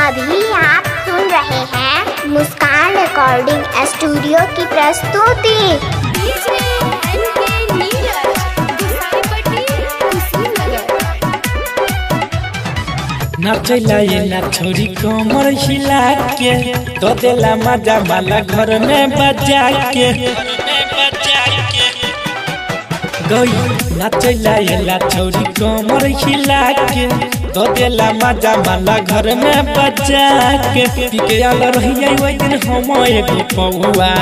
अभी आप सुन रहे हैं मुस्कान रिकॉर्डिंग स्टूडियो की प्रस्तुति। DJ N K Neeraj, Gosaipatti, Kushinagar. नाचैला एला छोरी कमर हिला के तो देला मजा माला घर में बजा के गई। नाचैला एला छोरी कमर हिला के तो देला मजा माला घर में बजा के। पी के आल रहियै ओहि दिन हम एगो पौआ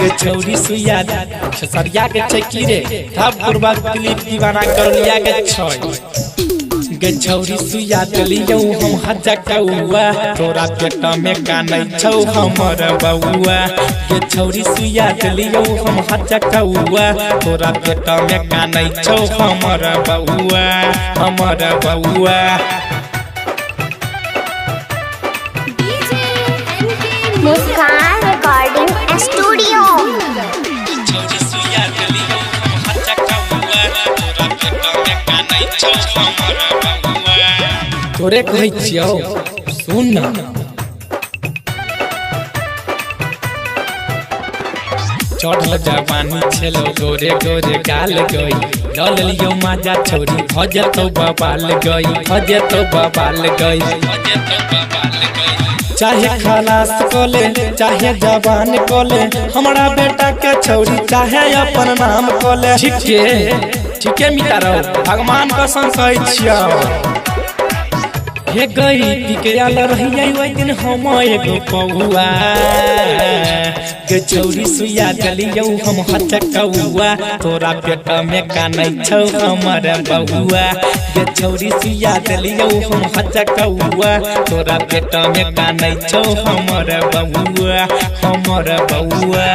के छौरी सुइया सरिया के छै की रे थप गुरबा क्लिप दीवाना करलिया के छै गे छौरी सुइया देलियौ हम हजा कौआ तोरा पेट में कानै छौ हमर बौआ। गे छौरी सुइया देलियौ हम हजा कौआ तोरा पेट में कानै छौ हमर बौआ, हमर बौआ। DJ NK Muskan recording studio. छौरी सुइया देलियौ हम हजा कौआ तोरा पेट में कानै छौ हमर बौआ। तोरे कहै छियौ सुन ना, चढ़ल जवानी छेलो गोरे गोरे गाल गई लऽ लेलियौ माजा छौरी भऽ जेतौ बबाल गई, भऽ जेतौ बबाल गई। चाहे खलास कऽ ले चाहे जवान कऽ ले हमरा बेटा के छौरी चाहे अपन नाम कऽ ले। ठीके ठीके मिता रहो भगवान कसम कहै छियौ। हे गई पी के आल रहियै ओहि दिन हम एगो पौआ गे छौरी सुइया देलियौ हम हचकौआ तोरा पेट में कानै छौ हमर बौआ। गे छौरी सुइया देलियौ हम हचकौआ तोरा पेट में कानै छौ हमर बौआ, हमर बौआ।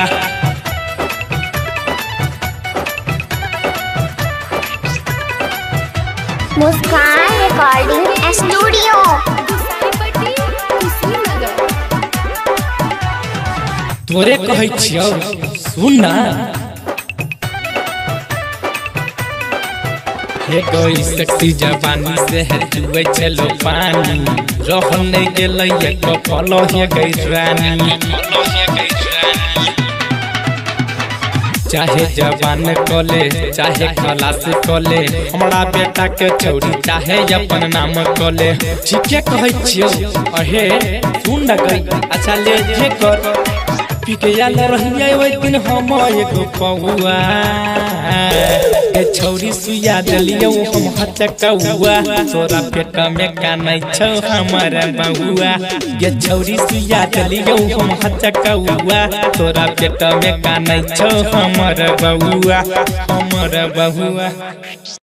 मुस्कान रिकॉर्डिंग स्टूडियो। गोसाईपट्टी, कुशीनगर। तोरे कहै छियौ सुन ना, हे गई शक्ति जवानी से है चुए छलो पानी रहल नहीं गेलै एक पल हे गई रानी। चाहे जवान कले चाहे खलास कले हमरा बेटा के छौरी चाहे अपन नाम कले। ठीके कहै छियौ अहे सुन न गई अच्छा ले जे कर पी के आल रहियै ओहि दिन हम एगो पौआ गे छौरी सुइया देलियौ हम हचकौआ तोरा पेट में कानै छौ हमर बौआ। गे छौरी सुइया देलियौ हम हचकौआ तोरा पेट में कानै छौ हमर बौआ, हमर बौआ।